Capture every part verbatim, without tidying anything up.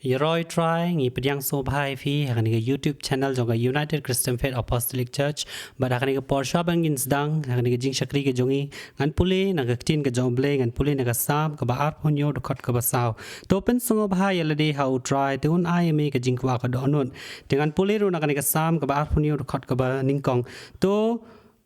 Ïaroh Trai, ngi pdiang sngewbha ïa phi ha kane ka YouTube channel jong ka United Christian Faith Apostolic Church. Bad ha kane ka por shuwa ban ngin sdang ha kane ka jingshakri ka jong ngi, ngan pule na ka ktien ka jong U Blei, ngan pule na ka Salm kaba arphew hynñiew dkhot kaba saw. To pynsngewbha ïa lade ha U Trai, te un ai ïa me ka jingkwah ka dohnud. Te ngan pule ruh na kane ka Salm kaba arphew hynñiew dkhot kaba nyngkong. To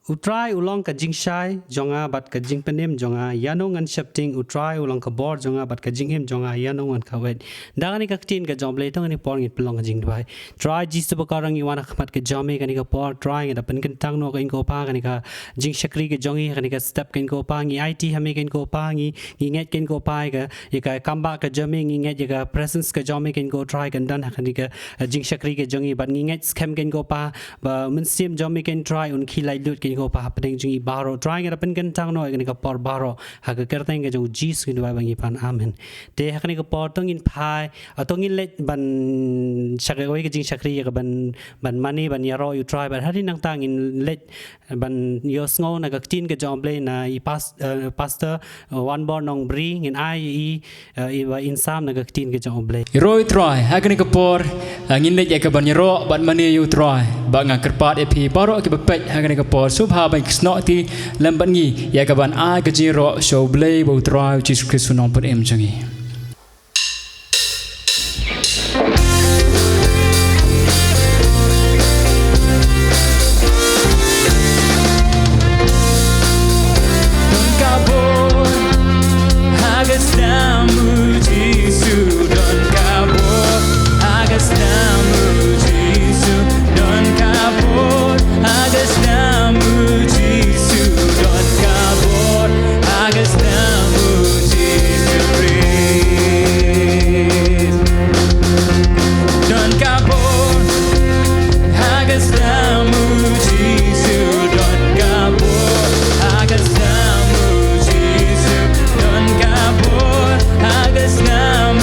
U Trai u long ka jingshai jong nga bad ka jingpynim jong nga, ïano ngan sheptieng? U Trai u long ka bor jong nga bad ka jingim jong nga, ïano ngan kawit? Da kane ka ktien ka jong U Blei, to ha kane ka por ngin pynlong ka jingduwai. Trai Jisu Bakhuid, ngi wan ha khmat ka jong me kane ka por. Trai, ngi da pynkyntang noh ko Pa ha kane ka jingshakri ka jong ngi, ha kane ka step ko Pa, ngi aiti ha me ko Pa, ngi, ngi ngeit ko Pa ïa ka, ïa ka kambah ka jong me, ngi ngeit ïa ka presence ka jong me ko Trai kan don ha kane ka, eh, jingshakri ka jong ngi, bad ngi ngeit skhem ko Pa ba u Mynsiem jong me ko Trai un khie laitluid ko Pa hapdeng jong ngi baroh. Trai, ngi da pynkyntang noh ïa kane ka por baroh ha ka kyrteng ka jong U Jisu ngi duwai bad ngi pan. Amen. Te ha kane ka por to ngin phai, ah, to ngin leit ban shakri, kawei ka jingshakri ïa ka ban, ban mane, ban ïaroh ïa U Trai, bad hadien nangta ngin leit ban ïohsngew na ka ktien ka jong U Blei na i pas-, eh, Pastor, eh, Wanbor Nongbri, ngin ai i, eh, i ba in sam na ka ktien ka jong U Blei. Ïaroh ïa U Trai ha kane ka por, eh, ngin leit ïa ka ban ïaroh bad mane ïa U Trai. Bad nga kyrpad ïa phi baroh kiba peit ha kane ka por, sngewbha ban ïasnoh kti lem bad ngi ïa ka ban ai ka jingïaroh sha U Blei ba U Trai U Jisu Khrist U Nongpynim jong ngi. Don ka bor ha ka snam U Jisu, don ka bor ha ka snam U Jisu, don ka bor ha ka snam U Jisu, don ka bor ha ka snam U Jisu Khrist. Don ka bor ha ka snam U Jisu, don ka bor ha ka snam U Jisu, don ka bor ha ka snam U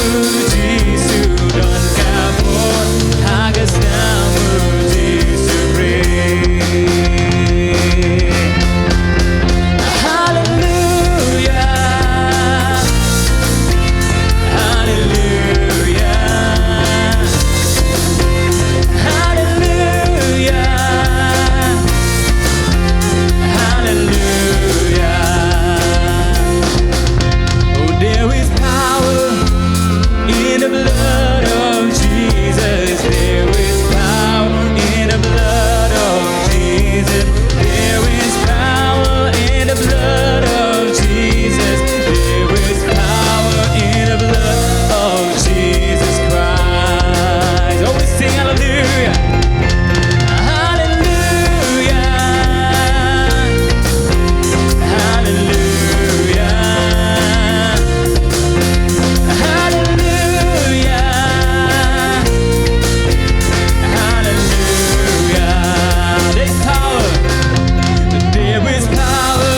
Jisu, don ka bor ha ka snam U Jisu Khrist. Hallelujah. Hallelujah. Hallelujah. Hallelujah. Oh, there is power in the blood of Jesus. There is power in the blood of Jesus. There is power in the blood of Jesus. There is power in the blood of Jesus Christ. Oh, we sing hallelujah. Hallelujah. Hallelujah. Hallelujah. Hallelujah. There's power. There is power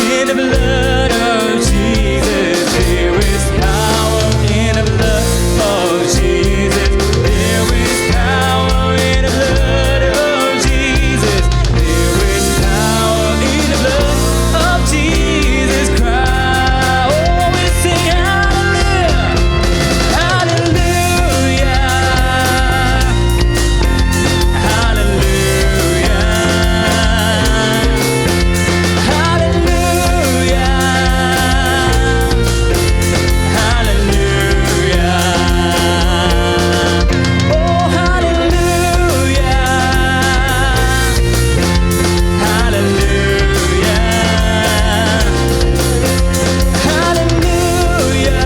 in the blood of Jesus. There is power in the blood of Jesus. There is power in the blood of Jesus. There is power in the blood of Jesus Christ. Oh, we sing hallelujah. Hallelujah. Hallelujah. Hallelujah. Hallelujah. Oh, hallelujah. Hallelujah. Hallelujah.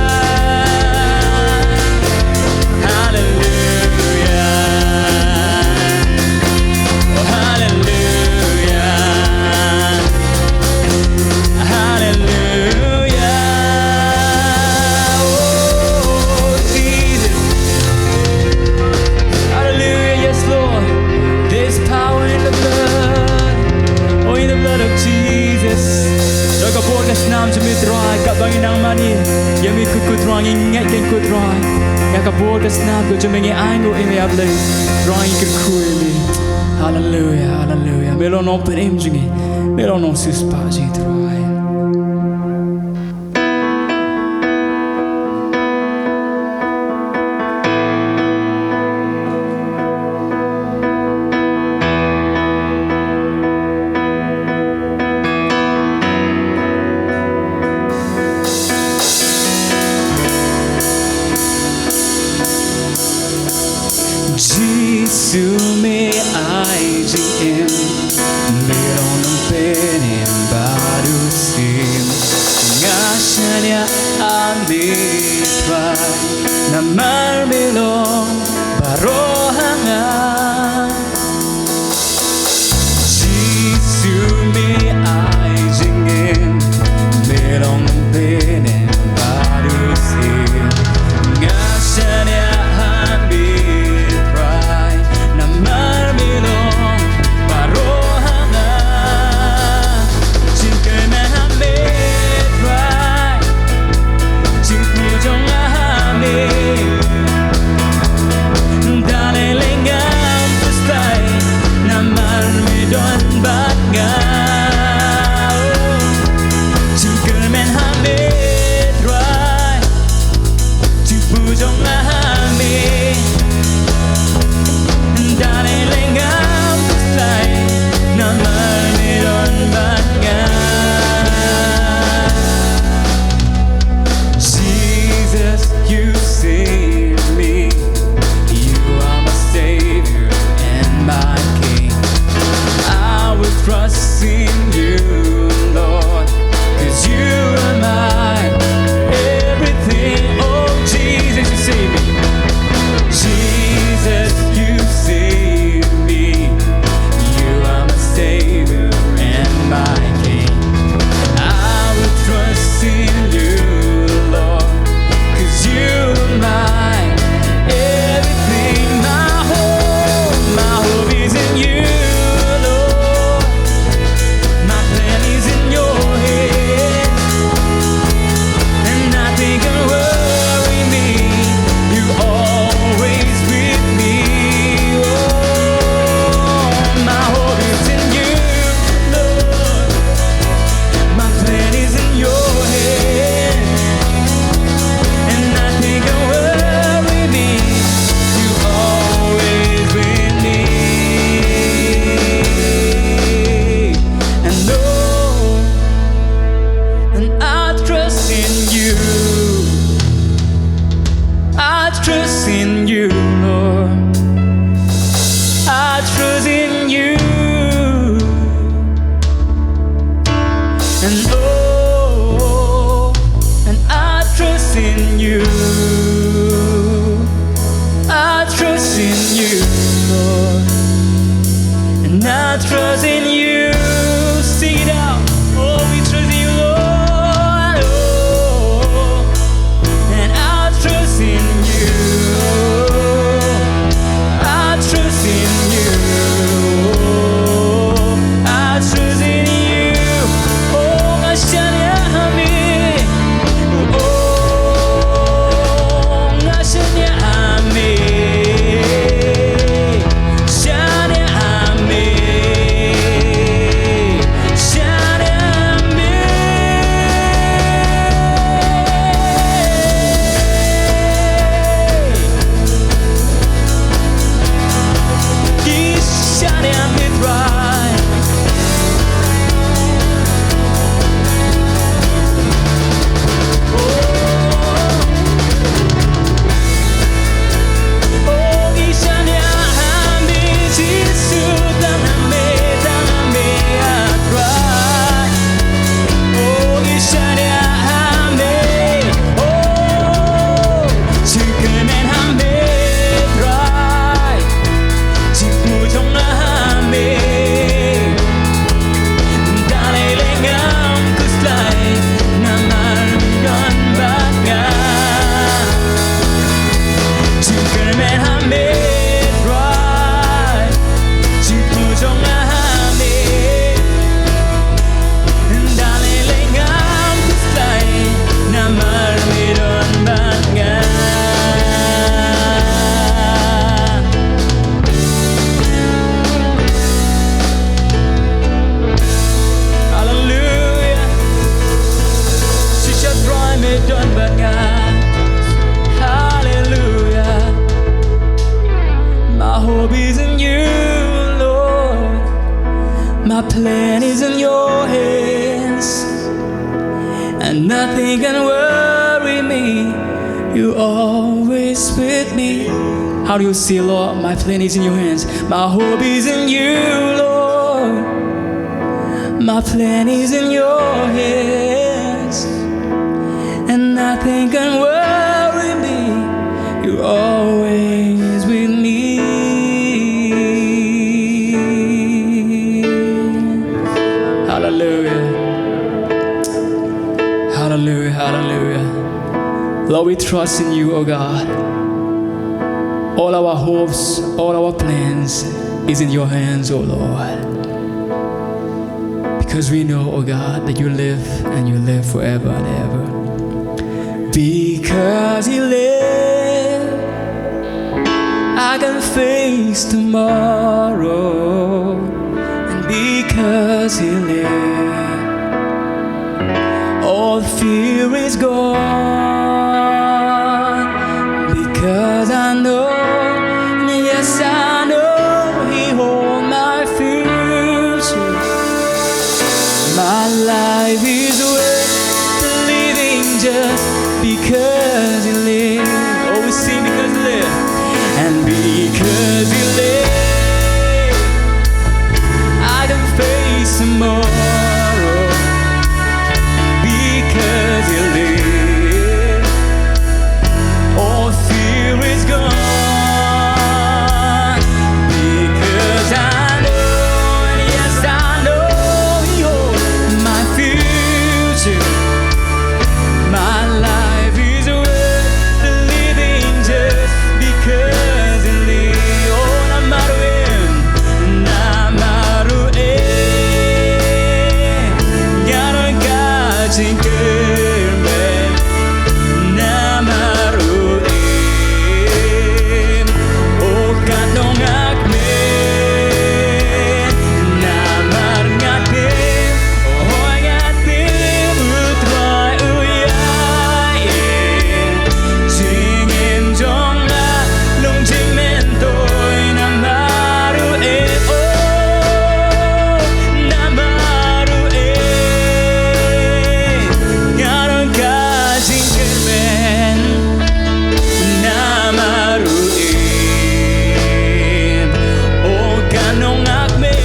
Hallelujah. Oh, hallelujah. Hallelujah. Oh, Jesus. Hallelujah. Yes, Lord. There's power in the blood. Oh, in the blood of Jesus. Don ka bor ka snam jong me Trai, katba ngi nang mane ïa me ko Trai, ngi ngeit ko Trai. Ïa ka bor ka snam ka jong me ngi ainguh ïa me A Blei. Trai, ngi kyrkhu ïa me. Hallelujah, hallelujah. Me long Nongpynim jong ngi. Me long Nongsiewspah jong ngi Trai. Shaniah ha me Trai, namar me long baroh ha nga. Jisu me ai jingim, me long pyneh baroh sien. Nga shaniah ha me Trai, namar me long baroh ha nga. Jingkyrmen ha me Trai, jingpynjong ha me. Dang lei lei ngam pyrshah, namar me don bad nga. Jingkyrmen ha me Trai, jingpynjong ha me. Dang lei lei ngam pyrshah, namar me don bad nga. Jesus, you save me. You are my Savior and my King. I will trust in you, Lord, 'cause you are my everything. Oh, Jesus, you save me. Jesus, you save me. You are my Savior and my King. I will trust in you, Lord, 'cause you are my everything. My hope, my hope is in you, Lord. My plan is in your hands, and nothing can worry me. You always with me. Oh, my hope is in you, Lord. My plan is in your hands, and nothing can worry me. You always with me. And oh, and I trust in you. I trust in you, Lord. I trust in you. And oh, and I trust in you. I trust in you, Lord. And I trust in you. Sing it out. Oh, we trust in you, Lord. Oh, and I trust in you. I trust in you. I trust in you. Oh, nga shaniah ha me. Oh, nga shaniah ha me. Shaniah ha me. Shaniah ha me. Ki shaniah ha me Trai. Oh, oh, ki shaniah ha me Jisu, tang ha me, tang ha me, ah Trai. Oh, ki shaniah ha me. Oh, jingkyrmen ha me Trai. Jingpynjong ha me. Dang lei lei ngam khuslai, namar me don bad nga. Jingkyrmen ha me Trai. Jingpynjong ha me. Dang lei lei ngam khuslai, namar me don bad nga. Haleluya. Shisha Trai me don bad nga. Haleluya. My hope is in you, Lord. My plan is in your hands, and nothing can worry me. You're always with me. How do you say, Lord, my plan is in your hands? My hope is in you, Lord. My plan is in your hands. Hallelujah. Lord, we trust in you, O God. All our hopes, all our plans is in your hands, O Lord. Because we know, O God, that you live and you live forever and ever. Because you live, I can face tomorrow. And because you live, all fear is gone. Because I know, and yes, I know he holds my future. My life is worth living just because you live. Oh, we sing because you live. And because you live, I can face tomorrow. Because you live, all fear is gone. Because I know, yes, I know you hold my future. My life is worth living just because you live. Oh, namar ruh em, namar ruh em, nga don ka jingkyrmen. Namar ruh em, oh, katno nga kmen. Namar nga tip, oh, nga tip u Trai u ïai im. Jingim jong nga long jingmyntoi namar ruh em, oh, namar ruh em, nga don ka jingkyrmen. Namar ruh em, oh, katno nga kmen.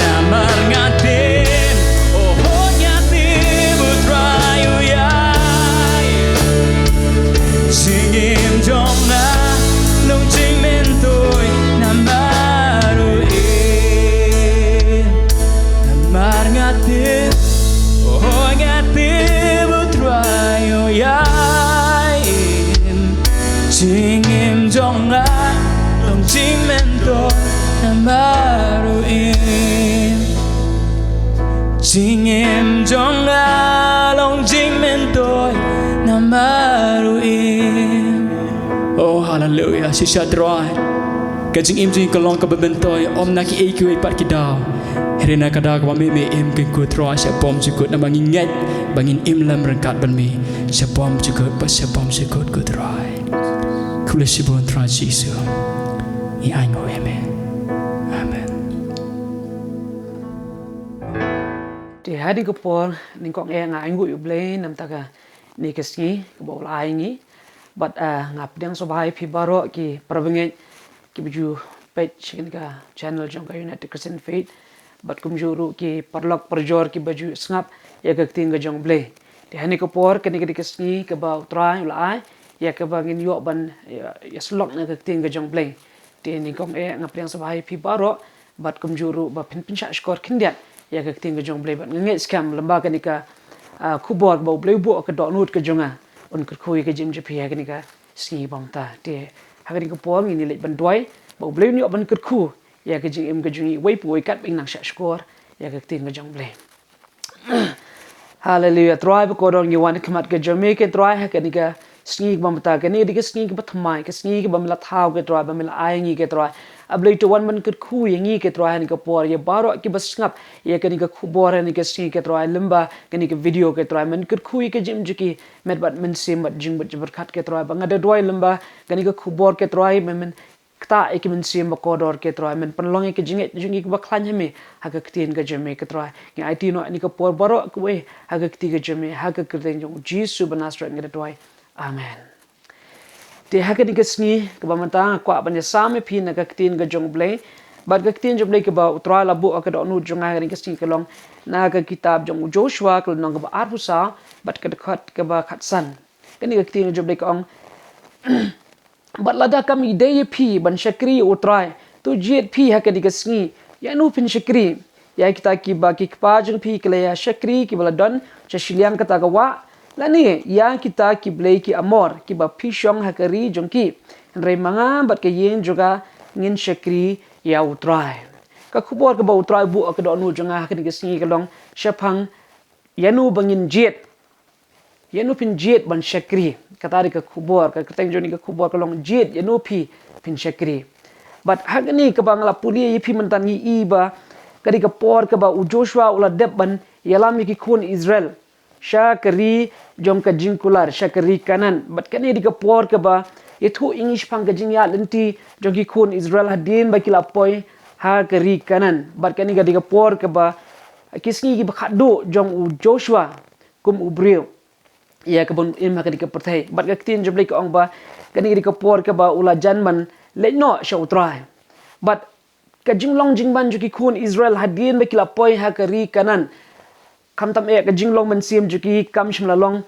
Namar nga tip, oh, nga tip u Trai u ïai im. Jingim jong nga long jingmyntoi namar ruh em. Namar nga tip, oh, nga tip u Trai u ïai im. Jingim jong nga long jingmyntoi namar ruh em. Jingim jong nga long jingmyntoi namar ruh em. Oh, haleluya. Shisha Trai, ka jingim jong ngi ka long kaba myntoi, ym na kiei kiwei pat ki daw. Hynrei na ka daw kaba me me im kein ko Trai, sha bymjukut, namar ngi ngeit ba ngin im lem ryngkat bad me sha bymjukut bad sha bymjukut ko Trai. Khublei shibun Trai Jisu. Ngi ainguh ïa me. Amen. Te ha kane ka por nyngkong eh nga ainguh ïa U Blei namar kane ka sngi kaba u la ai ïa ngi. Bad, ah, nga pdiang sngewbha ïa phi baroh ki parabangeit kiba ju peit sha kane ka channel jong ka United Christian Faith. Bad kumjuh ruh ki paralok parajor kiba ju sngap ïa ka ktien ka jong U Blei. Te ha kane ka por, kane ka dei ka sngi kaba U Trai u la ai ïa kaba ngin ïoh ban ïa, ïasyllok na ka ktien ka jong U Blei. Te nyngkong eh nga pdiang sngewbha ïa phi baroh. Bad kumjuh ruh ba phin pynshah shkor khyndiat ïa ka ktien ka jong U Blei, bad nga ngeit skhem lem bad kane ka, ah, khubor ba U Blei u buh ha ka dohnud ka jong nga un kyrkhu ïa ka jingim jong phi ha kane ka sngi ba mynta. Te ha kane ka por ngin ïa leit ban duwai ba U Blei un ïoh ban kyrkhu ïa ka jingim ka jong ngi, uwei pa uwei katba ngin nang shah shkor ïa ka ktien ka jong U Blei. Haleluya. Trai bakordor, ngi wan ha khmat ka jong me ko Trai ha kane ka sngi kaba mynta, kane ka dei ka sngi kaba thymmai, ka sngi kaba me la thaw ko Trai, ba me la ai ïa ngi ko Trai. A Blei, to wan ban kyrkhu ïa ngi ko Trai ha kane ka por, ïa baroh kiba sngap ïa kane ka khubor ha kane ka sngi ko Trai, lem bad kane ka video ko Trai, men kyrkhu ïa ka jingim jong ki met bad mynsiem bad jingmut jingpyrkhat ko Trai, ba nga da duwai lem bad kane ka khubor ko Trai, men, men ktah ïa ki mynsiem bakordor ko Trai, men pynlong ïa ka jingngeit jong ngi kaba khlaiñ ha me ha ka ktien ka jong me ko Trai. Ngi aiti noh ïa kane ka por baroh kawei ha ka kti ka jong me, ha ka kyrteng jong U Jisu ba Nasaret ngi da duwai. Amen. Te ha kane ka sngi kaba mynta nga kwah ban ïasam ïa phi na ka ktien ka jong U Blei. Bad ka ktien jong U Blei kaba U Trai u la buh ha ka dohnud jong nga ha kane ka sngi ka long na ka kitab jong u Joshua ka lynnong kaba arphew saw bad ka dkhot kaba khatsan. Kane ka ktien ka jong U Blei ka ong: Bad lada kam ïadei ïa phi ban shakri ïa U Trai, to jied phi ha kane ka sngi ïano phin shakri, ïa kita kiba ki kpa jong phi ki la ïa shakri, kiba la don sha shiliang kata ka wah, lane ïa kita ki blei ki Amor, kiba phi shong ha ka ri jong ki. Hynrei ma nga bad ka ïing jong nga ngin shakri ïa U Trai. Ka khubor kaba U Trai u buh ha ka dohnud jong nga ha kane ka sngi ka long shaphang ïano ba ngin jied. Ïano phin jied ban shakri. Kata dei ka khubor, ka kyrteng jong kane ka khubor ka long jied ïano phi phin shakri. Bad ha kane kaba nga la pule ïa phi mynta ngi i ba ka dei ka por kaba u Joshua u la dep ban ïalam ïa ki khun Israel sha ka ri jong ka jingkular, sha ka ri Kanaan. Bad kane dei ka por kaba ïathuh ïa ngi shaphang ka jingïaid lynti jong ki khun Israel hadien ba ki la poi ha ka ri Kanaan. Bad kane ka dei ka por kaba ki sngi kiba khatduh jong u Joshua kum u briew ïa kaban im ha kane ka pyrthei. Bad ka ktien jong U Blei ka ong ba kane ka dei ka por kaba u la jan ban leit noh sha U Trai. Bad ka jinglong jingman jong ki khun Israel hadien ba ki la poi ha ka ri Kanaan, khamtam eh ka jinglong mynsiem jong ki kam shym la long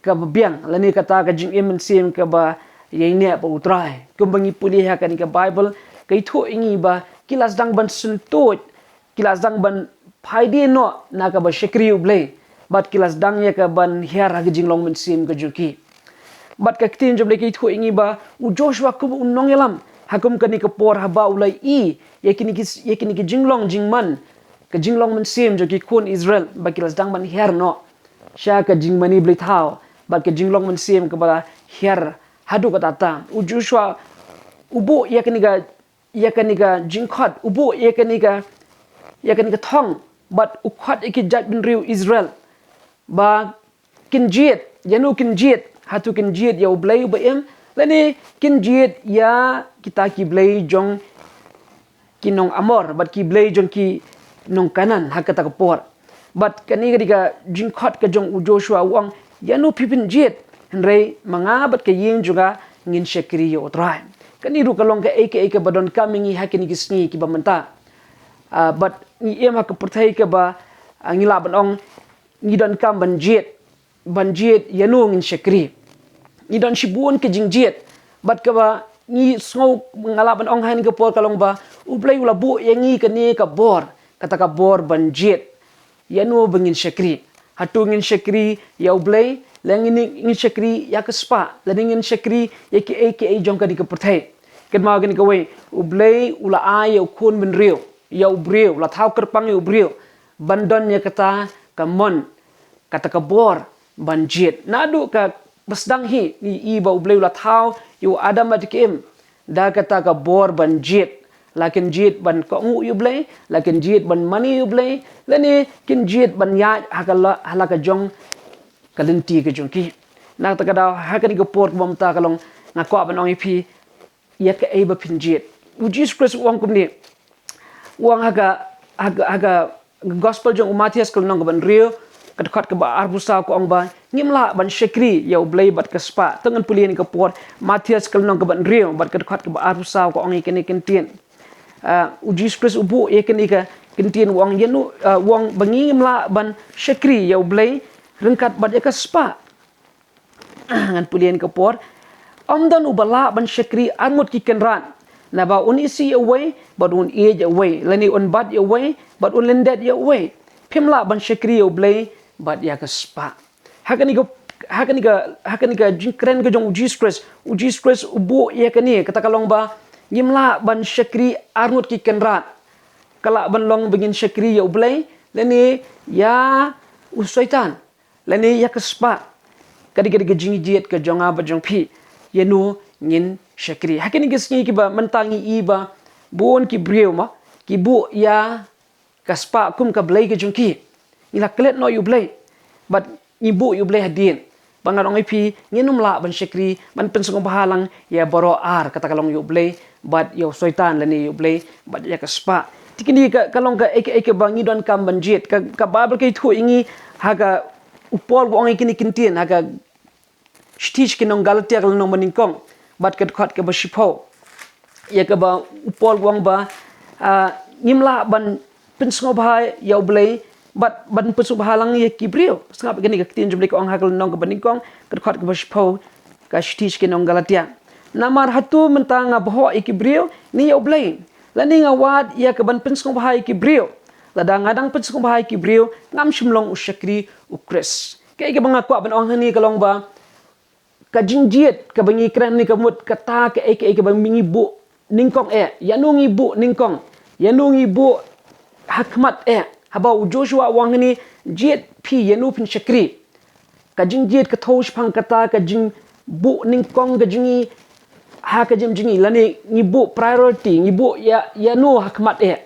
kaba biang, lane kata ka jingim mynsiem kaba ïaineh bad U Trai. Kumba ngi pule ha kane ka Baibl ka ïathuh ïa ngi ba ki la sdang ban syntuid, ki la sdang ban phai die noh na kaba shakri U Blei, bad ki la sdang ïa kaban hiar ha ka jinglong mynsiem ka jong ki. Bad ka ktien jong U Blei ka ïathuh ïa ngi ba u Joshua kum u nongïalam ha kum kane ka por haba u la i ïa kine ki, ïa kine ki jinglong jingman, ka jinglong mynsiem jong ki khun Israel ba ki la sdang ban hiar noh sha ka jingmane blei thaw bad ka jinglong mynsiem kaba la hiar haduh katta katta. U Joshua u buh ïa kane ka, ïa kane ka jingkhot, u buh ïa kane ka, ïa kane ka thong bad u khot ïa ki jaitbynriew Israel ba kin jied, ïano kin jied, hato kin jied ïa U Blei uba im, lane kin jied ïa kita ki blei jong ki nong Amor bad ki blei jong ki nong Kanaan ha kata ka por. Bad kane ka dei ka jingkhot ka jong u Joshua, u ong, ïano phi phin jied, hynrei ma nga bad ka ïing jong nga ngin shakri ïa U Trai. Kane ruh ka long kaei kaei kaba donkam ïa ngi ha kine ki sngi kiba mynta. Ah, bad ngi im ha ka pyrthei kaba, ah, ngi lah ban ong ngi donkam ban jied, ban jied ïano ngin shakri. Ngi don shibun ki jingjied. Bad kaba ngi sngew, nga lah ban ong ha kane ka por ka long ba U Blei u la buh ïa ngi kane ka bor, kata ka bor ban jied ïano ba ngin shakri. Hato ngin shakri ïa U Blei, lane ngin, ngin shakri ïa ka spah, lane ngin shakri ïa kiei kiei jong kane ka pyrthei. Kynmaw kane kawei, U Blei u la ai ïa u khun bynriew, ïa u briew, u la thaw kyrpang ïa u briew ban don ïa kata ka mon, kata ka bor ban jied. Naduh kaba sdang hi ngi i ba U Blei u la thaw ïa u Adam bad ka Im da kata ka bor ban jied. La kin jied ban kohnguh ïa U Blei, la kin jied ban mane ïa U Blei, lane kin jied ban ïaid ha ka la, ha la ka jong ka lynti ka jong ki. Na kata ka daw ha kane ka por kaba mynta ka long nga kwah ban ong ïa phi ïa kaei ba phin jied. U Jisu Khrist u ong kumne. U ong ha ka, ha ka, ha ka gospel jong u Mathaios ka lynnong kaba hynriew, ka dkhot kaba arphew saw ka ong ba ngim lah ban shakri ïa U Blei bad ka spah. To ngin pule ïa kane ka por, Mathaios ka lynnong kaba hynriew bad ka dkhot kaba arphew saw ka ong ïa kane ka ktien. Ah, u Jisu Khrist u buh ïa kane ka ktien u ong ïano, ah, u ong ba ngim lah ban shakri ïa U Blei ryngkat bad ïa ka spah. Ngan pule ïa kane ka por. Ym don uba lah ban shakri arngut ki kynrad. Naba un isih ïa uwei bad un ïeit ïa uwei, lane un bat ïa uwei bad un lyndet ïa uwei. Phim lah ban shakri ïa U Blei bad ïa ka spah. Ha kane ka, ha kane ka, ha kane ka jingkren ka jong u Jisu Khrist, u Jisu Khrist u buh ïa kane, kata ka long ba ngim lah ban shakri arngut ki kynrad. Ka lah ban long ba ngin shakri ïa U Blei lane ïa u Soitan, lane ïa ka spah. Ka dei, ka dei ka jingjied ka jong nga bad jong phi, ïano ngin shakri. Ha kine ki sngi kiba mynta ngi i ba bun ki briew ma ki buh ïa ka spah kum ka blei ka jong ki. Ngi la klet noh ïa U Blei bad ngi buh ïa U Blei hadien. Ba ngan ong ïa phi, ngin ym lah ban shakri, ban pynsngewbha lang ïa baroh ar, kata ka long ïa U Blei bad ïa u Soitan, lane ïa U Blei bad ïa ka spah. Te kine ka, ka long kaei kaei kaba ngi donkam ban jied. Ka, ka Baibl ka ïathuh ïa ngi ha ka, u Paul u ong ïa kine ki ktien ha ka shithi sha ki nong Galatia ka lynnong ba nyngkong bad ka dkhot kaba shiphew, ïa kaba u Paul u ong ba, ah, ngim lah ban pynsngewbha ïa U Blei bad ban pynsngewbha lang ïa ki briew. Sngap ïa kane ka ktien jong U Blei ka ong ha ka lynnong kaba nyngkong ka dkhot kaba shiphew ka shithi sha ki nong Galatia. Namar hato mynta nga bhoh ïa ki briew ne ïa U Blei? Lane nga wad ïa ka ban pynsngewbha ïa ki briew? Lada nga dang pynsngewbha ïa ki briew, ngam shym long u shakri u Khrist. Kaei kaba nga kwah ban ong hangne ka long ba ka jingjied kaba ngi kren hangne ka mut kata kaei kaei kaba ngi buh nyngkong eh. Ïano ngi buh nyngkong? Ïano ngi buh ha khmat eh? Haba u Joshua u ong hangne, jied phi ïano phin shakri. Ka jingjied ka thew shaphang kata ka jingbuh nyngkong ka jong ngi ha ka jingim jong ngi, lane ngi buh priority, ngi buh ïa, ïano ha khmat eh.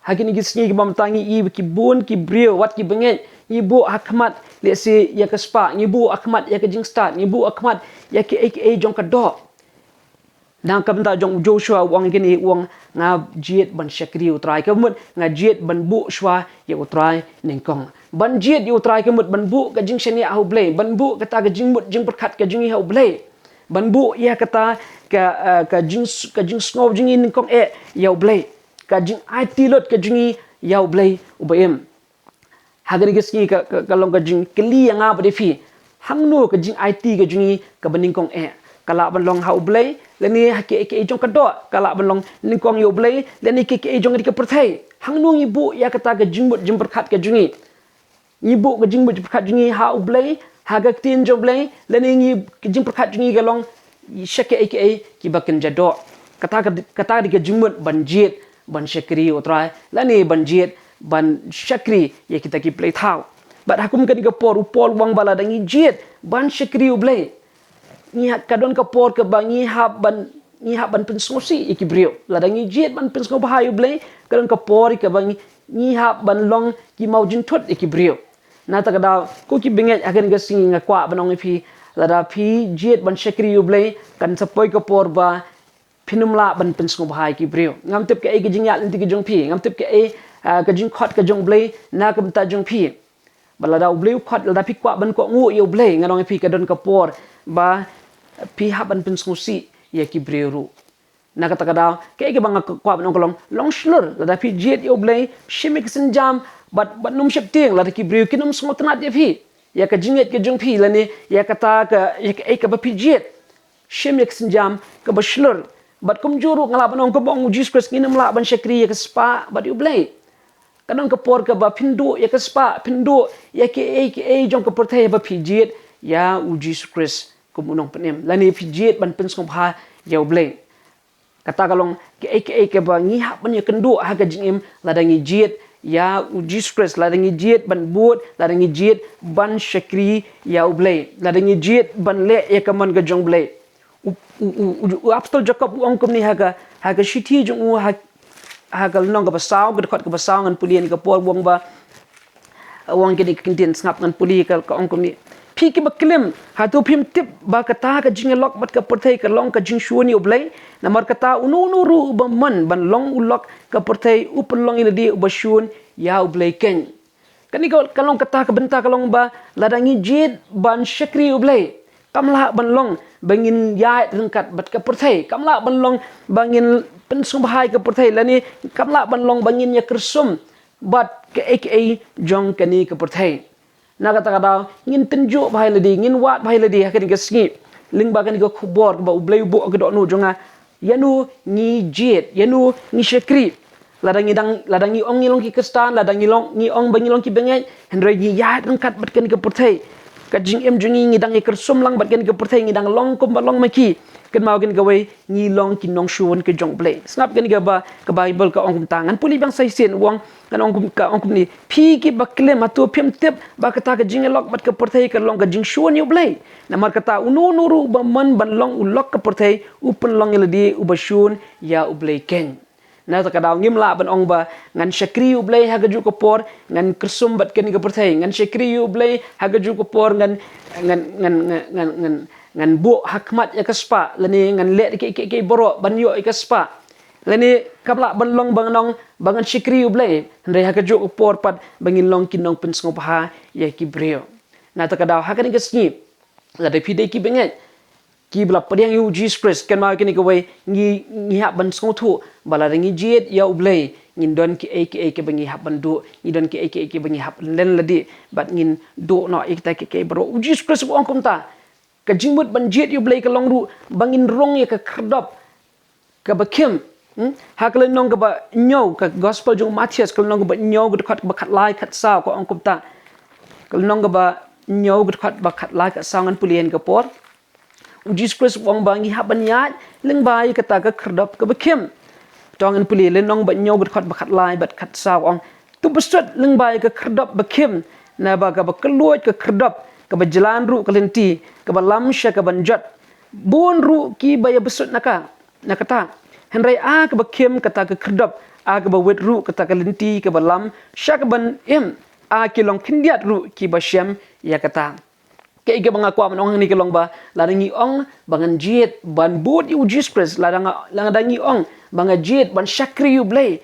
Ha kine ki sngi kiba mynta ngi ïohi ba ki bun ki briew wat ki bangeit, ngi buh ha khmat lehse ïa ka spah, ngi buh ha khmat ïa ka jingstad, ngi buh ha khmat ïa kiei kiei jong ka doh. Na ka bynta jong u Joshua u ong kine, u ong, nga jied ban shakri ïa u Trai, ka mut nga jied ban buh shuwa ïa u Trai nyngkong. Ban jied ïa u Trai ka mut ban buh ka jingshaniah ha u Blei, ban buh kata ka jingmut jingpyrkhat ka jong ngi ha u Blei. Ban buh ïa kata ka, eh, ka jing, ka jingsngew jong ngi nyngkong eh ïa u Blei. Ka jingaiti lut ka jong ngi ïa u Blei uba im. Ha kane ka sngi ka, ka, ka long ka jingkylli ïa nga bad ïa phi. Hangno ka jingaiti ka jong ngi kaba nyngkong eh? Ka lah ban long ha u Blei, lane ha kiei kiei jong ka doh? Ka lah ban long nyngkong ïa u Blei, lane kiei kiei jong ka pyrthei? Hangno ngi buh ïa kata ka jingmut jingpyrkhat ka jong ngi? Ngi buh ka jingmut jingpyrkhat jong ngi ha u Blei, ha ka ktien jong u Blei, lane ngi, ka jingpyrkhat jong ngi ka long sha kiei kiei kiba kynja doh? Kata ka, kata ka dei ka jingmut ban jied ban shakri ïa u Trai, lane ban jied ban shakri ïa kita ki blei thaw. Bad ha kum kane ka por u Paul u ong ba lada ngi jied ban shakri ïa u Blei, ngi ha, ka don ka por kaba ngi hap ban, ngi hap ban pynsngewsih ïa ki briew. Lada ngi jied ban pynsngewbha ïa u Blei, ka don ka por kaba ngi, ngi hap ban long ki mawjynthut ïa ki briew. Na kata ka daw, ko ki bangeit, ha kane ka sngi nga kwah ban ong ïa phi, lada phi jied ban shakri ïa u Blei, kan sa poi ka por ba phin ym lah ban pynsngewbha ïa ki briew. Ngam tip kaei ka jingïaid lynti ka jong phi, ngam tip kaei, ah, ka jingkhot ka jong u Blei na ka bynta jong phi. Bad lada u Blei u khot, lada phi kwah ban kohnguh ïa u Blei, ngan ong ïa phi, ka don ka por ba phi hap ban pynsngewsih ïa ki briew ruh. Na kata ka daw, kaei kaba nga kwah ban ong ka long, long shlur. Lada phi jied ïa u Blei, shim ïa ka sienjam bad, bad nym sheptieng, lada ki briew kin ym sngewtynnad ïa phi, ïa ka jingngeit ka jong phi, lane ïa kata ka, ïa kaei kaba phi jied. Shim ïa ka sienjam kaba shlur. Bad kumjuh ruh nga lah ban ong, kumba ong u Jisu Khrist, ngin ym lah ban shakri ïa ka spah bad ïa u Blei. Ka don ka por kaba phin duh ïa ka spah, phin duh ïa kiei kiei jong ka pyrthei, ba phi jied ïa u Jisu Khrist kum u nongpynim, lane phi jied ban pynsngewbha ïa u Blei. Kata ka long kaei kaei kaba ngi hap ban ïakynduh ha ka jingim, lada ngi jied ïa u Jisu Khrist, lada ngi jied ban bud, lada ngi jied ban shakri ïa u Blei, lada ngi jied ban leh ïa ka mon ka jong u Blei. U, u, u, u, u apostol Jakob u ong kumne ha ka, ha ka shithi jong u, ha, ha ka lynnong kaba saw, ka dkhot kaba saw, ngan pule ïa kane ka por, u ong ba, u ong kine ki kyntien, sngap, ngan pule, ka, ka ong kumne: Phi kiba klim, hato phim tip ba kata ka jingïalok bad ka pyrthei ka long ka jingshun ïa u Blei? Namar kata uno uno ruh uba mon ban long u lok ka pyrthei u pynlong ïa lade uba shun ïa u Blei keiñ. Kane ka, ka long kata ka bynta, ka long ba lada ngi jied ban shakri ïa u Blei, kam lah ban long ba ngin ïaid ryngkat bad ka pyrthei, kam lah ban long ba ngin pynsngewbha ïa ka pyrthei, lane kam lah ban long ba ngin ïakyrsum bad kaei kaei jong kane ka pyrthei. Na kata ka daw, ngin tynjuh bha ïa lade, ngin wad bha ïa lade ha kane ka sngi, lyngba kane ka khubor kaba u Blei u buh ha ka dohnud jong nga. Ïano ngi jied, ïano ngi shakri? Lada ngi dang, lada ngi ong ngi long ki Khristan, lada ngi long, ngi ong ba ngi long ki bangeit, hynrei ngi ïaid ryngkat bad kane ka pyrthei, ka jingim jong ngi, ngi dang ïakyrsum lang bad kane ka pyrthei, ngi dang long kumba long ma ki, kynmaw, kane kawei, ngi long ki nongshun ka jong u Blei. Sngap kane kaba ka Baibl ka ong kumta. Ngan pule biang sa shisien, u ong, ngan ong kum, ka ong kumne: Phi kiba klim, hato phim tip ba kata ka jingïalok bad ka pyrthei ka long ka jingshun ïa u Blei? Namar kata uno uno ruh uba mon ban long u lok ka pyrthei u pynlong ïa lade uba shun ïa u Blei keiñ. Na kata ka daw, ngim lah ban ong ba ngan shakri ïa u Blei ha kajuh ka por ngan kyrsum bad kane ka pyrthei, ngan shakri ïa u Blei ha kajuh ka por ngan, ngan, ngan, ngan, ngan, ngan, ngan buh ha khmat ïa ka spah, lane ngan leh kiei kiei kiei baroh ban ïoh ïa ka spah. Lane kam lah ban long ba ngan ong ba ngan shakri ïa u Blei, hynrei ha kajuh ka por pat ba ngin long ki nongpynsngewbha ïa ki briew. Na kata ka daw, ha kane ka sngi, lada phi dei ki bangeit kiba la pdiang ïa u Jisu Khrist, kynmaw, kane kawei, ngi, ngi hap ban sngewthuh ba lada ngi jied ïa u Blei, ngin don kiei kiei kiba ngi hap ban duh, ngi don kiei kiei kiba ngi hap ban len lade, bad ngin duh noh ïa kita kiei kiei baroh. U Jisu Khrist u ong kumta. Ka jingmut ban jied ïa u Blei ka long ruh ba ngin rung ïa ka khyrdop kaba khim. Hmm? Ha ka lynnong kaba hynñiew, ka gospel jong u Mathaios, ka lynnong kaba hynñiew, ka dkhot kaba khatlai khatsaw, ka ong kumta. Ka lynnong kaba hynñiew, ka dkhot ba khatlai khatsaw, ngan pule ïa ka por. U Jisu Khrist u ong ba ngi hap ban ïaid lyngba ïa kata ka khyrdop kaba khim. To ngan pule lynnong ba hynñiew, ka dkhot ba khatlai bad khatsaw, ong: To bsut lyngba ïa ka khyrdop ba khim, naba kaba kylluid ka khyrdop, kaba jlan ruh ka lynti kaba lam sha kaban jot. Bun ruh kiba ïa bsut na ka, na kata. Hynrei a kaba khim kata ka khyrdop, a kaba wit ruh kata ka lynti kaba lam sha kaban im, a ki long khyndiat ruh kiba shem ïa kata. Kaei kaba nga kwah ban ong hangne ka long ba, lada ngi ong ba ngan jied ban bud ïa u Jisu Khrist, lada nga, lada ngi ong ba nga jied ban shakri ïa u Blei,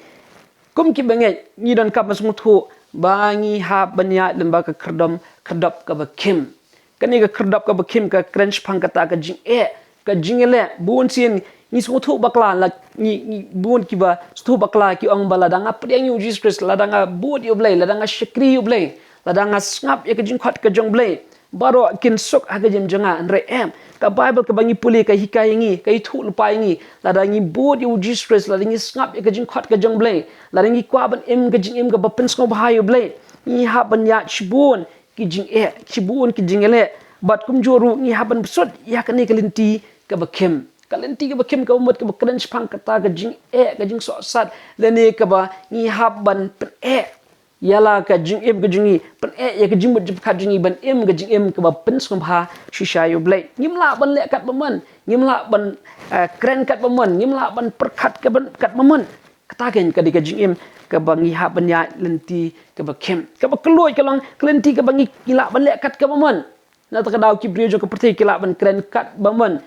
kum ki bangeit, ngi donkam ban sngewthuh ba ngi hap ban ïaid lyngba ka khyrdom, khyrdop kaba khim. Kane ka khyrdop kaba khim ka kren shaphang kata ka jingeh, ka jingïaleh. Bun sien ngi sngewthuh bakla, la ngi, ngi bun kiba sngewthuh bakla ki ong ba lada nga pdiang ïa u Jisu Khrist, lada nga bud ïa u Blei, lada nga shakri ïa u Blei, lada nga sngap ïa ka jingkhot ka jong u Blei, baroh kin suk ha ka jingim jong nga. Hynrei em, ka Baibl kaba ngi pule ka hikai ïa ngi, ka ïathuh lypa ïa ngi, lada ngi bud ïa u Jisu Khrist, lada ngi sngap ïa ka jingkhot ka jong u Blei, lada ngi kwah ban im ka jingim kaba pynsngewbha ïa u Blei, ngi hap ban ïaid shibun ki jingeh, shibun ki jingïaleh. Bad kumjuh ruh ngi hap ban bsut ïa kane ka lynti kaba khim. Ka lynti kaba khim kaba mut kaba kren shaphang kata ka jingeh, ka jingsohsat, lane kaba ngi hap ban pyneh ïa la ka jingim ka jong ngi, pyneh ïa ka jingmut jingpyrkhat jong ngi ban im ka jingim kaba pynsngewbha shisha ïa u Blei. Ngim lah ban leh katba mon, ngim lah ban, eh, kren katba mon, ngim lah ban pyrkhat katba, katba mon. Kata kein ka dei ka jingim kaba ngi hap ban ïaid lynti kaba khim. Kaba kylluid ka long ka lynti kaba ngi, ngi lah ban leh kat kaba mon. Na kata ka daw ki briew jong ka pyrthei ki lah ban kren katba mon,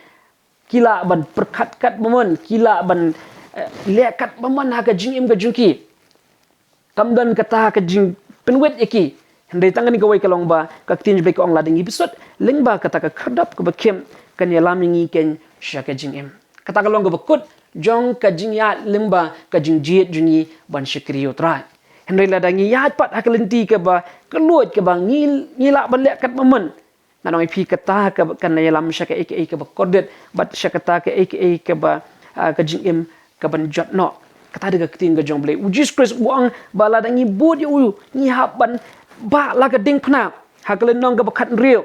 ki lah ban pyrkhat katba mon, ki lah ban, eh, leh katba mon ha ka jingim ka jong ki. Kam don kata ka jingpynwit ïa ki. Hynrei tang kane kawei ka long ba ka ktien jong u Blei ka ong lada ngi bsut lyngba kata ka khyrdop kaba khim, kan ïalam ïa ngi kein sha ka jingim. Kata ka long kaba kut jong ka jingïaid lyngba ka jingjied jong ngi ban shakri ïa u Trai. Hynrei lada ngi ïaid pat ha ka lynti kaba kylluid kaba ngi, ngi lah ban leh katba mon, ngan ong ïa phi kata ka, kan ïalam sha kaei kaei kaba kordit, bad sha kata kaei kaei kaba, ah, ka jingim kaban jot noh. Kata dei ka ktien ka jong u Blei. U Jisu Khrist u ong ba lada ngi bud ïa u, ngi hap ban bah la ka diengphna. Ha ka lynnong kaba khathynriew,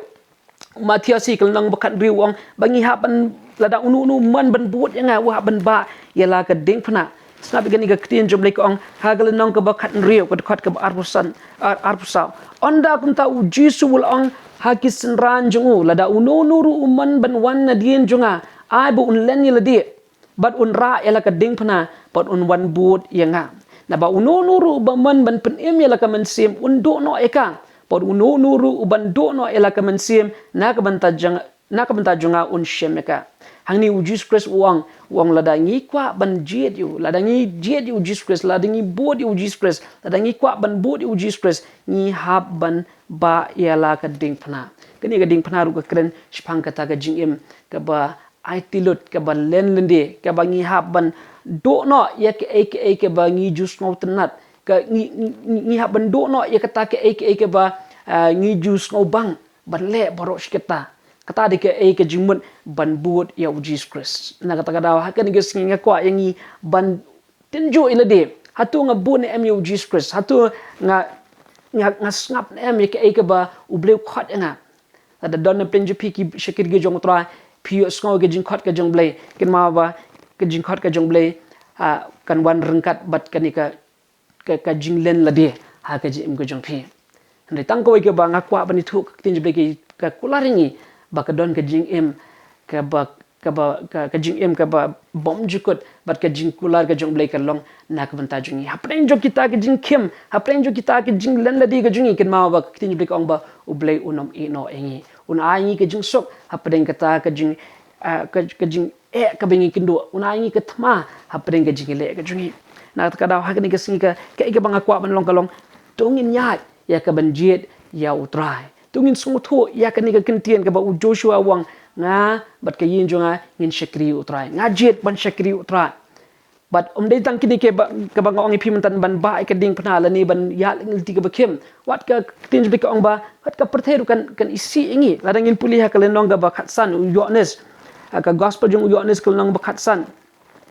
u Mathaios, ka lynnong ba khathynriew, u ong ba ngi hap ban, lada uno uno u mon ban bud ïa nga, u hap ban bah ïa la ka diengphna. Sngap ïa kane ka ktien jong u Blei ka ong ha ka lynnong kaba khathynriew, ka dkhot kaba arphew san, ar-, arphew saw. Ynda kumta u Jisu u la ong ha ki synran jong u, lada uno uno ruh u mon ban wan nadien jong nga, ai ba un len ïa lade, bad un rah ïa la ka diengphna, bad un wan bud ïa nga. Naba uno uno ruh uba mon ban pynim ïa la ka mynsiem, un duh noh ïa ka. Bad uno uno ruh uban duh noh ïa la ka mynsiem na ka bynta jong, na ka bynta jong nga un shem ïa ka. Hangne u Jisu Khrist u ong, u ong lada ngi kwah ban jied ïa u, lada ngi jied ïa u Jisu Khrist, lada ngi bud ïa u Jisu Khrist, lada ngi kwah ban bud ïa u Jisu Khrist, ngi hap ban bah ïa la ka diengphna. Kane ka diengphna ruh ka kren shaphang kata ka jingim kaba aiti lut, kaba len lynde, kaba ngi hap ban duh noh ïa kaei kaei kaba ngi ju sngewtynnat, ka ngi, ngi, ngi hap ban duh noh ïa kata kaei kaei kaba, ah, ngi ju sngewbang ban leh baroh shi katta. Kata dei kaei ka jingmut ban bud ïa u Jisu Khrist. Na kata ka daw ha kane ka sngi nga kwah ïa ngi ban tynjuh ïa lade. Hato nga bud ne em ïa u Jisu Khrist? Hato nga, nga, nga sngap ne em ïa kaei kaba u Blei u khot ïa nga? Lada don na pdeng jong phi ki shakri ki jong u Trai, phi ïohsngew ïa ka jingkhot ka jong u Blei, kynmaw ba ka jingkhot ka jong u Blei, ah, kan wan ryngkat bad kane ka, ka, ka jinglen lade ha ka jingim ka jong phi. Hynrei tang kawei kaba nga kwah ban ïathuh, ka ktien jong u Blei ka, ka kular ïa ngi ba ka don ka jingim kaba, kaba, ka, ka jingim kaba bymjukut, bad ka jingkular ka jong u Blei ka long na ka bynta jong ngi. Hapdeng jong kita ki jingkhim, hapdeng jong kita ki jinglen lade ka jong ngi, kynmaw ba ka ktien jong u Blei ka ong ba u Blei un ym ïehnoh ïa ngi. Un ai ngi ka jingsuk hapdeng kata ka jing, ah, ka, ka jingeh kaba ngi kynduh. Un ai ngi ka thma hapdeng ka jingïaleh ka jong ngi. Na kata ka daw ha kane ka sngi ka, kaei kaba nga kwah ban long ka long, to ngin ïaid ïa kaban jied ïa u Trai. To ngin sngewthuh ïa kane ka ktien kaba u Joshua u ong, nga bad ka ïing jong nga ngin shakri u Trai. Nga jied ban shakri u Trai. Bad ym dei tang kine kiba, kaba nga ong ïa phi mynta ban bah ïa ka diengphna lane ban ïaid lynti kaba khim. Wat ka ktien jong u Blei ka ong ba, wat ka pyrthei ruh kan, kan isih ïa ngi. Lada ngin pule ha ka lynnong kaba khatsan, u Ïoannis, ha ka gospel jong u Ïoannis ka lynnong ba khatsan,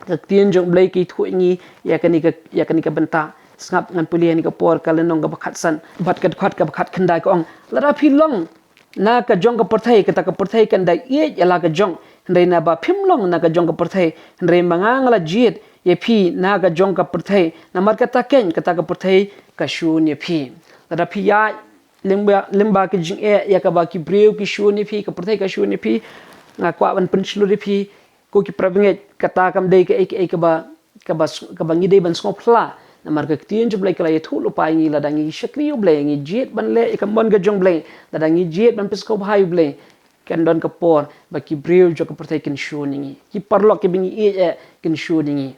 Ka ktien jong U Blei ka ïathuh ïa ngi ïa kane ka, ïa kane ka bynta. Sngap ngan pule ïa kane ka por, ka lynnong kaba khatsan bad ka dkhot kaba khatkhyndai, ka ong: Lada phi long na ka jong ka pyrthei, kata ka pyrthei kan da ïeit ïa la ka jong. Hynrei naba phim long na ka jong ka pyrthei, hynrei ma nga nga la jied ïa phi na ka jong ka pyrthei. Namar kata keiñ, kata ka pyrthei ka shun ïa phi. Lada phi ïaid lyngba, lyngba ka jingeh ïa kaba ki briew ki shun ïa phi, ka pyrthei ka shun ïa phi, nga kwah ban pynshlur ïa phi, ko ki parabangeit, kata kam dei kaei kaei kaba, kaba, kaba ngi dei ban sngewphylla. Namar ka ktien jong U Blei ka la ïathuh lypa ïa ngi, lada ngi shakri U Blei, ngi jied ban leh ïa ka mon ka jong U Blei, lada ngi jied ban pynsngewbha ïa U Blei, kan don ka por ba ki briew jong ka pyrthei kin shun ïa ngi. Ki paralok kiba ngi ïeit eh kin shun ïa ngi.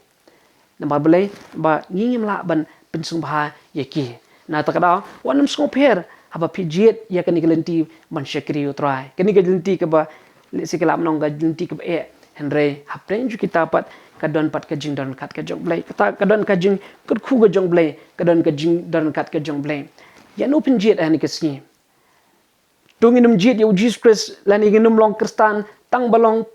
Namar balei? Ba ngi ngim lah ban pynsngewbha ïa ki. Na kata ka daw, wat nym sngewpher haba phi jied ïa kane ka lynti ban shakri U Trai. Kane ka lynti kaba lehse ka lah ban long ka lynti kaba eh, hynrei hapdeng jong kita pat ka don pat ka jingdon ryngkat ka jong U Blei. Kata ka don ka jingkyrkhu ka jong U Blei, ka don ka jingdon ryngkat ka jong U Blei. Ïa no phin jied ha kane ka sngi? To ngin ym jied ïa U Jisu Khrist lane ngin ym long Khristan tang ba long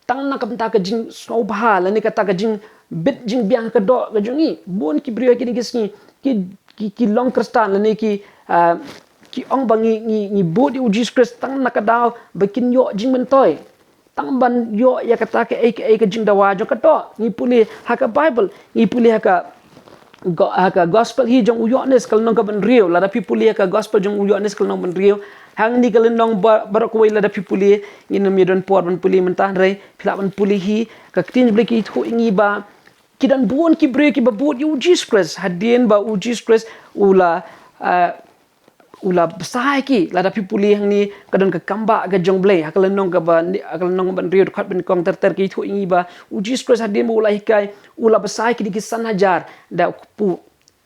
tang na ka bynta ka jingsngewbha lane kata ka jingbit jingbiang ka doh ka jong ngi. Bun ki briew ha kine ki sngi ki, ki, ki long Khristan lane ki, ah, ki ong ba ngi, ngi, ngi bud ïa U Jisu Khrist tang na ka daw ba kin ïoh jingmyntoi, tang ban ïoh ïa kata kaei kaei ka jingdawa jong ka doh. Ngi pule ha ka Baibl, ngi pule ha ka, go-, ha ka Gospel hi jong u Ïoannis ka lynnong kaba hynriew. Lada phi pule ha ka Gospel jong u Ïoannis ka lynnong ba hynriew, hangne ka lynnong ba, baroh kawei lada phi pule, ngin ym ïa don por ban pule mynta, hynrei phi lah ban pule hi. Ka ktien U Blei ka ïathuh ïa ngi ba ki don bun ki briew kiba bud ïa U Jisu Khrist hadien ba U Jisu Khrist u la, ah, u la bsa ïa ki. Lada phi pule hangne, ka don ka kambah ka jong U Blei ha ka lynnong kaba, ha ka lynnong kaba hynriew, dkhot ba nyngkong ter ter, ka ïathuh ïa ngi ba U Jisu Khrist hadien ba u la hikai, u la bsa ïa ki da ki san hajar da u kpu.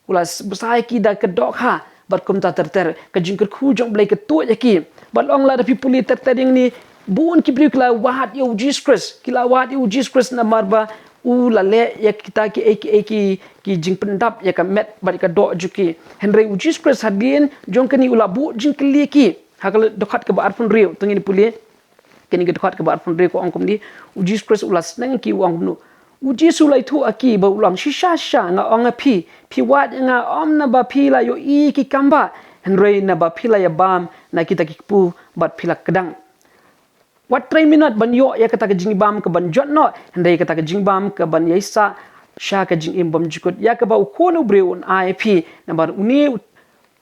U la s-, bsa ïa ki da ka dohkha bad kumta ter ter. Ka jingkyrkhu jong U Blei ka tuid ïa ki. Bad long lada phi pule ter ter ïa ngi, bun ki briew ki la wad ïa U Jisu Khrist, ki la wad ïa U Jisu Khrist namar ba u la leh ïa kita kiei kiei ki, ki jingpyndap ïa ka met bad ïa ka doh jong ki. Hynrei U Jisu Khrist hadien jong kane u la buh jingkylli ïa ki. Ha ka dkhot kaba arphew hynriew, to ngin pule. Kane ka dkhot kaba arphew hynriew ka ong kumne: U Jisu Khrist u la sneng ïa ki, u ong kumno? U Jisu u la ïathuh ha ki bad u la ong: Shisha shisha nga ong ha phi, phi wad ïa nga ym naba phi la ïohi ki kambah, hynrei naba phi la ïabam na kita ki kpu bad phi la kdang. Wat trei minot ban ïoh ïa kata ka jingbam kaban jot noh, hynrei kata ka jingbam kaban ïaisah sha ka jingim bymjukut, ïa kaba U Khun u briew un ai ha phi. Namar une u,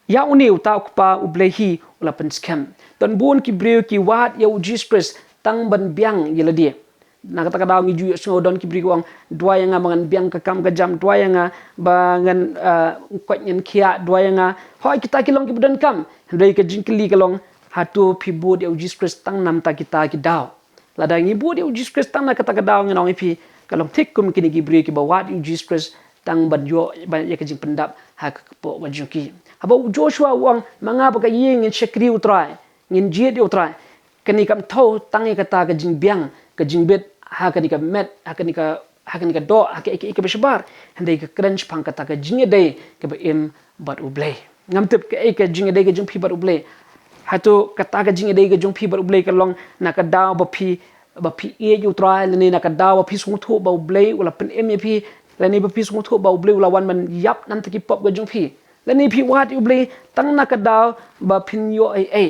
ïa une uta U Kpa U Blei hi u la pynskhem. Don bun ki briew ki wad ïa U Jisu Khrist tang ban biang ïa lade. Na kata ka daw ngi ju ïohsngew, don ki briew ki ong: Duwai ïa nga ba ngan biang ka kam ka jam, duwai ïa nga ba ngan, ah, koit ngan khiah, duwai ïa nga. Hooid, kita ki long kiba donkam. Hynrei ka jingkylli ka long, hato phi bud ïa U Jisu Khrist tang na kata kita ki daw? Lada ngi bud ïa U Jisu Khrist tang na kata ka daw, ngan ong ïa phi, ka long thik kum kine ki briew kiba wad ïa U Jisu Khrist tang ban ïoh, ban ïa ka jingpyndap ha ka kpoh ka jong ki. Haba u Joshua u ong: Ma nga bad ka ïing ngin shakri U Trai, ngin jied ïa U Trai. Kane kam thew tang ïa kata ka jingbiang, ka jingbit ha kane ka met, ha kane ka, ha kane ka doh, ha kaei kaei kaba shabar. Hynrei ka kren shaphang kata ka jingïadei kaba im bad U Blei. Ngam tip kaei ka jingïadei ka jong phi bad U Blei. Hato kata ka jingïadei ka jong phi bad U Blei ka long na ka daw ba phi, ba phi ïeit ïa U Trai, lane na ka daw ba phi sngewthuh ba U Blei u la pynim ïa phi, lane ba phi sngewthuh ba U Blei u la wan ban ïap na bynta ki pop ka jong phi, lane phi wad ïa U Blei tang na ka daw ba phin ïoh ei ei?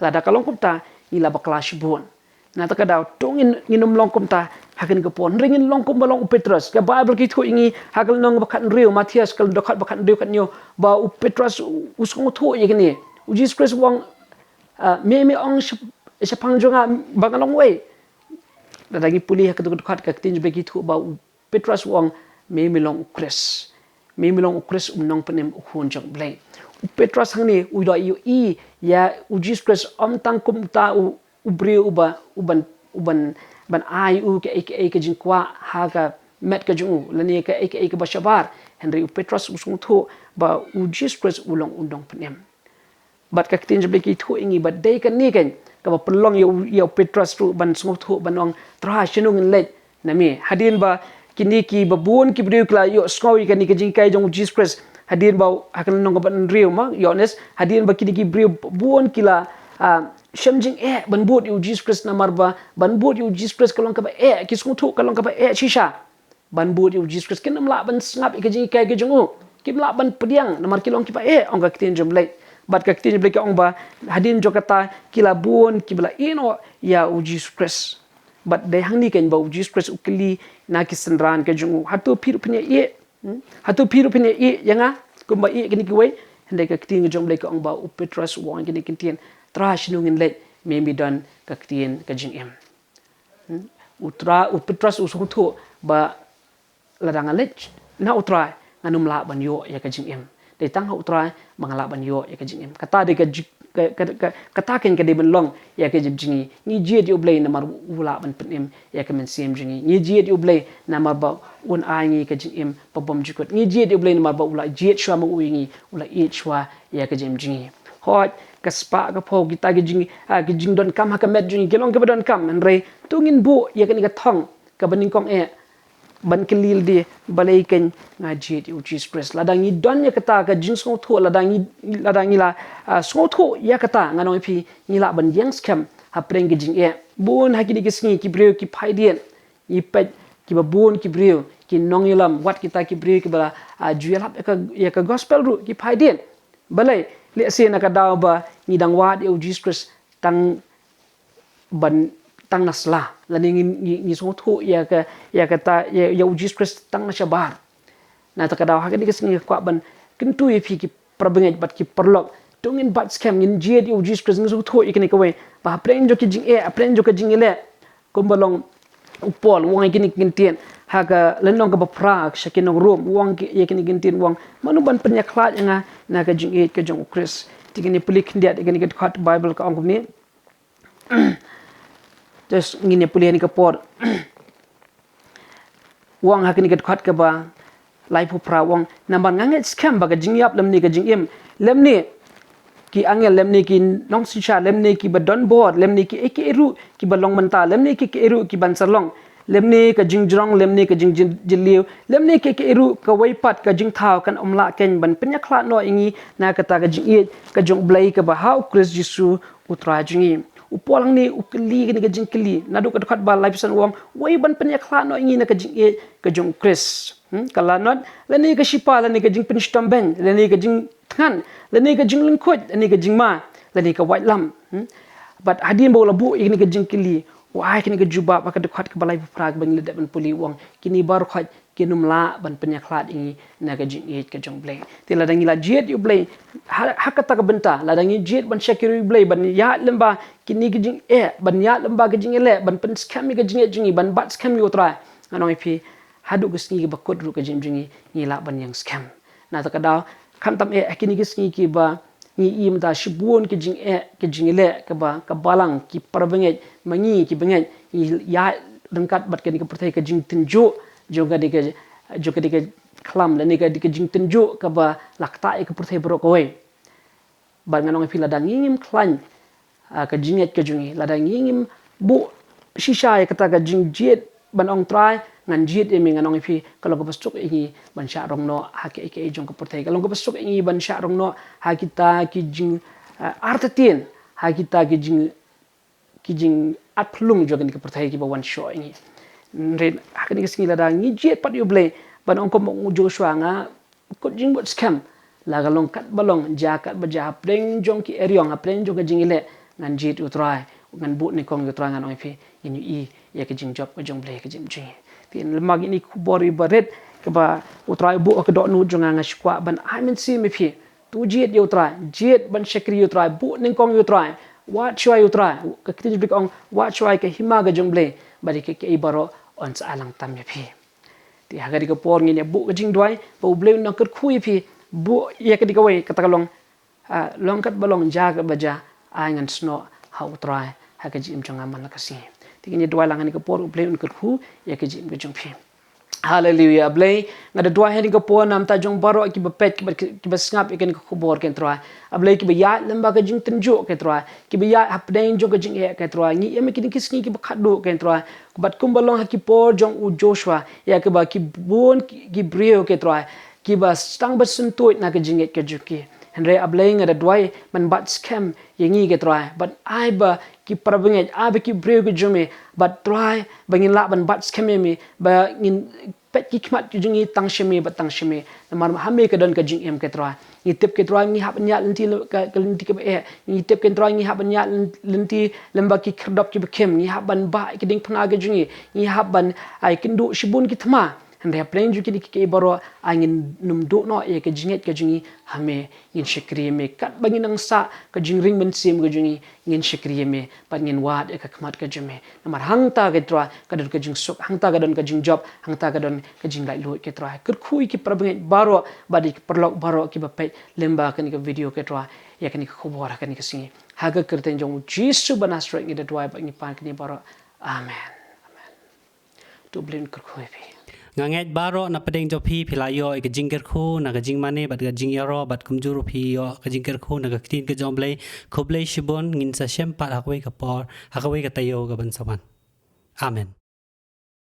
Lada ka long kumta, ngi la bakla shibun. Na kata ka daw, to ngin, ngin ym long kumta ha kane ka por. Hynrei ngin long kumba long u Petros. Ka Baibl ka ïathuh ïa ngi ha ka lynnong ba khathynriew, Mathaios ka dkhot ba khathynriew, khathynñiew, ba u Petros u, u sngewthuh ïa kane. U Jisu Khrist u ong, ah, me, me ong shap-, shaphang jong nga ba nga long uei? Lada ngi pule ha kato ka dkhot, ka ktien jong U Blei ka ïathuh ba u Petros u ong: Me, me long u Khrist. Me, me long u Khrist, u nongpynim, u Khun jong U Blei. U Petros hangne u la ïohi ïa U Jisu Khrist ym tang kum uta u, u briew uba, uban, uban, ban ai u kaei kaei ka jingkwah ha ka met ka jong u, lane kaei kaei kaba shabar. Hynrei u Petros u sngewthuh ba U Jisu Khrist u long u nongpynim. Bad ka ktien jong U Blei ka ïathuh ïa ngi ba dei kane keiñ kaba pynlong ïa u, ïa u Petros ruh ban sngewthuh, ban ong: Trai, shano ngin leit na me? Hadien ba kine kiba bun ki briew ki la ïohsngew ïa kane ka jinghikai jong U Jisu Khrist, hadien ba ha ka lynnong kaba hynriew ma Ïoannis, hadien ba kine ki briew bun ki la, ah, shem jingeh ban bud ïa U Jisu Khrist, namar ba ban bud ïa U Jisu Khrist ka long kaba eh, ki sngewthuh ka long kaba eh shisha. ban bud ïa u Jisu Khrist, kin ym lah ban sngap ïa ka jinghikai ka jong u. Kim lah ban pdiang namar ki long kiba eh, ong ka ktien jong U Blei. Bad ka ktien jong U Blei ka ong ba hadien jong kata ki la bun kiba la ïehnoh ïa u Jisu Khrist. Bad dei hangne keiñ ba u Jisu Khrist u kylli na ki synran ka jong u, hato phi ruh phin ïa ïeh? Hmm? Hato phi ruh phin ïa ïeh ïa nga kumba ïeh kine kiwei? Hynrei ka ktien ka jong U Blei ka ong ba u Petros u ong ïa kine ki ktien, Trai, shano ngin leit? Me me don ka ktien ka jingim. Hmm? U Trai, u Petros u sngewthuh ba lada nga leit na u Trai, ngan ym lah ban ïoh ïa ka jingim. Dei tang ha u Trai ba nga lah ban ïoh ïa ka jingim. Kata dei ka ji-, ka, ka, ka, kata keiñ ka dei ban long ïa ka jingim jong ngi. Ngi jied ïa U Blei namar u lah ban pynim ïa ka mynsiem jong ngi. Ngi jied ïa U Blei namar ba un ai ngi ka jingim ba bymjukut. Ngi jied ïa U Blei namar ba u la jied shuwa ma u ïa ngi, u la ïeit shuwa ïa ka jingim jong ngi. Hooid, ka spah ka phew, kita ki jing, ah, ki jingdonkam ha ka met jong ngi ki long kiba donkam, hynrei to ngin buh ïa kane ka thong kaba nyngkong eh ban kylli lade, balei keiñ nga jied ïa u Jisu Khrist? Lada ngi don ïa kata ka jingsngewthuh, lada ngi, lada ngi la, ah, sngewthuh ïa kata, ngan ong ïa phi, ngi lah ban ïeng skhem hapdeng ka jingeh. Bun ha kine ki sngi ki briew ki phai dien. Ngi peit kiba bun ki briew ki nongïalam, wat kita ki briew kiba la, ah, ju ïalap ïa ka, ïa ka gospel ruh ki phai dien. Balei? Lehse na ka daw ba ngi dang wad ïa u Jisu Khrist tang ban, tang na sla, lane ngi, ngi, ngi sngewthuh ïa ka, ïa kata, ïa, ïa u Jisu Khrist tang na shabar. Na kata ka daw ha kane ka sngi nga kwah ban kyntu ïa phi ki parabangeit bad ki paralok, to ngin bat skhem, ngin jied ïa u Jisu Khrist, ngin sngewthuh ïa kane kawei, ba hapdeng jong ka jingeh, hapdeng jong ka jingïaleh, kumba long u Paul u ong ïa kine ki ktien ha ka lynnong kaba phra sha ki nong Rom, u ong ïa kine ki ktien, u ong, mano ban pynïakhlad ïa nga na ka jingïeit ka jong u Khrist? Te ngin ïa pule khyndiat ïa kane ka dkhot Baibl, ka ong kumne. Te ngin ïa pule ha kane ka por. U ong ha kane ka dkhot kaba laiphew phra, u ong, namar nga ngeit skhem ba ka jingïap lymne ka jingim, lymne ki angel, lymne ki nongsynshar, lymne kiba don bor, lymne kiei kiei ruh kiba long mynta, lymne kiei kiei ruh kiban sa long, lymne ka jingjrong, lymne ka jingjylliew, lymne kiei kiei ruh kawei pat ka jingthaw, kan ym lah keiñ ban pynïakhlad noh ïa ngi na kata ka jingïeit ka jong U Blei kaba ha u Khrist Jisu u Trai jong ngi. U Paul hangne u kylli kane ka jingkylli naduh ka dkhot ba laiphew san, u ong, wei ban pynïakhlad noh ïa ngi na ka jingïeit ka jong u Khrist? Hmm? Ka lanot, lane ka shipa, lane ka jingpynshitom beiñ, lane ka jingthngan, lane ka jinglyngkhuid, lane ka jingma, lane ka waitlam. Hmm? Bad hadien ba u la buh ïa kane ka jingkylli, u ai kane ka jubab ha ka dkhot kaba laiphew phra kaba ngi la dep ban pule, u ong, kine baroh khoit kin ym lah ban pynïakhlad ïa ngi na ka jingïeit ka jong U Blei. Te lada ngi la jied ïa U Blei ha, ha kata ka bynta, lada ngi jied ban shakri ïa U Blei, ban ïaid lyngba kine ki jingeh, ban ïaid lyngba ki jingïaleh, ban pynskhem ïa ka jingïeit jong ngi, ban bat skhem ïa u Trai, ngan ong ïa phi, haduh ka sngi kaba kut ruh ka jingim jong ngi, ngi lah ban ïeng skhem. Na kata ka daw, khamtam eh ha kine ki sngi kiba ngi im, da shibun ki jingeh, ki jingïaleh kaba ka balang, ki parabangeit, ma ngi ki bangeit, ngi ïaid ryngkat bad kane ka pyrthei, ka jingtynjuh jong kane ka, jong kane ka khlam, lane ka, ka jingtynjuh kaba la ktah ïa ka pyrthei baroh kawei. Bad ngan ong ïa phi, lada ngi ngim khlaiñ, ah, ka jingngeit ka jong ngi, lada ngi ngim buh shisha ïa kata ka jingjied ban ong, Trai, ngan jied ïa me, ngan ong ïa phi, ka long kaba suk ïa ngi ban shah rong noh ha kiei kiei jong ka pyrthei, ka long kaba suk ïa ngi ban shah rong noh ha kita ki jing, ah, artatien, ha kita ki jing, ki jingartatien jong kane ka pyrthei kiba wan shoh ïa ngi. Hynrei ha kane ka sngi lada ngi jied pat ïa U Blei, ban ong kum u Joshua, nga kut jingmut skhem, la ka long katba long, jia katba jia, hapdeng jong ki eriong, hapdeng jong ka jingïaleh, ngan jied ïa u Trai, ngan buh nyngkong ïa u Trai, ngan ong ïa phi, ngin ïohi ïa ka jingjop ka jong U Blei ha ka jingim jong ngi. Te lyngba kine ki khubor kiba rit kiba u Trai u buh ha ka dohnud jong nga, nga sngewkwah ban ai mynsiem ïa phi. To jied ïa u Trai, jied ban shakri ïa u Trai, buh nyngkong ïa u Trai, wad shuwa ïa u Trai. Ka ktien jong U Blei ka ong, wad shuwa ïa ka hima ka jong U Blei, bad ïa kiei kiei baroh yn sa ai lang tam ïa phi. Te ha kane ka por ngin ïa buh ka jingduwai ba U Blei un nang kyrkhu ïa phi, buh ïa kane kawei, kata ka long, ah, long katba long, jia katba jia, ai ngan snoh ha u Trai ha ka jingim jong nga man la ka sngi. Te ngin ïa duwai lang ha kane ka por, U Blei un kyrkhu ïa ka jingim ka jong phi. Haleluya. A Blei, nga da duwai ha kane ka por namar jong baroh kiba peit, kiba, kiba sngap ïa kane ka khubor, ko Trai. A Blei, kiba ïaid lyngba ka jingtynjuh, ko Trai, kiba ïaid hapdeng jong ka jingeh, ko Trai. Ngi im ha kine ki sngi kiba khatduh, ko Trai. Bad kumba long ha ki por jong u Joshua, ïa kaba ki bun ki, ki briew, ko Trai, kiba sdang ban syntuid na ka jingngeit ka jong ki. Hynrei A Blei, nga da duwai ban bat skhem ïa ngi, ko Trai, ban ai ba ki parabangeit, ai ba ki briew ki jong me, bad Trai, ba ngin lah ban bat skhem ïa me, ba ngin peit ki khmat ki jong ngi tang sha me bad tang sha me. Namar ha me ka don ka jingim, ko Trai. Ngi tip, ko Trai, ngi hap ban ïaid lynti ka, ka lynti kaba eh. Ngi tip, ko Trai, ngi hap ban ïaid lynti lyngba ki khyrdop kiba khim. Ngi hap ban bah ïa ki diengphna ki jong ngi. Ngi hap ban ai kynduh shibun ki thma. Hynrei hapdeng jong kine kiei kiei baroh, ai ngin nym duh noh ïa ka jingngeit ka jong ngi ha me. Ngin shakri ïa me katba ngin nang sah ka jingring mynsiem ka jong ngi, ngin shakri ïa me bad ngin wad ïa ka khmat ka jong me. Namar hangta, ko Trai, ka don ka jingsuk, hangta ka don ka jingjop, hangta ka don ka jinglaitluid, ko Trai. Kyrkhu ïa ki parabangeit baroh bad ïa ki paralok baroh kiba peit lyngba kane ka video, ko Trai, ïa kane ka khubor ha kane ka sngi. Ha ka kyrteng jong U Jisu ba Nasaret ngi da duwai bad ngi pan kane baroh. Amen. Amen. To U Blei un kyrkhu ïa phi. Nga ngeit baroh na pdeng jong phi phi la ïoh ïa ka jingkyrkhu na ka jingmane bad ka jingïaroh bad kumjuh ruh phi ïoh ka jingkyrkhu na ka ktien ka jong U Blei. Khublei shibun, ngin sa shem pat ha kawei ka por, ha kawei ka taïew kaban sa wan. Amen.